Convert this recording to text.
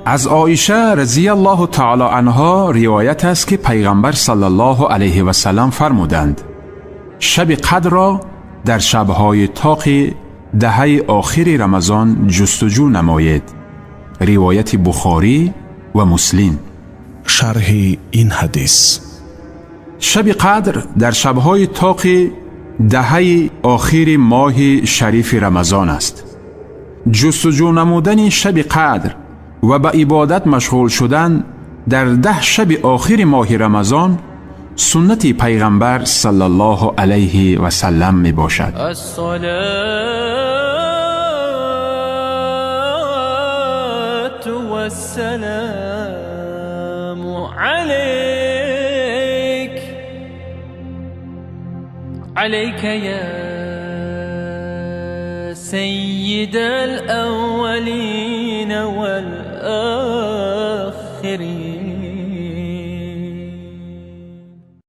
Аз Оиша разияллоҳу таоло анҳо ривоят аст, ки Пайғамбар саллаллоҳу алайҳи васаллам фармуданд: шаби қадрро дар шабҳои тоқи даҳаи охири Рамазон ҷустуҷӯ намоед. Ривояти Бухорӣ ва Муслим. Шарҳи ин ҳадис. Шаби қадр дар шабҳои тоқи даҳаи охири моҳи шарифи Рамазон аст. Ҷустуҷӯ намудани шаби қадр ва ба ибодат машғул шудан дар 10 шаби охири моҳи Рамазон суннати Пайғамбар саллаллоҳу алайҳи васаллам мебошад. الصلاة والسلام عليك عليك يا سيد الأولين والآخرين.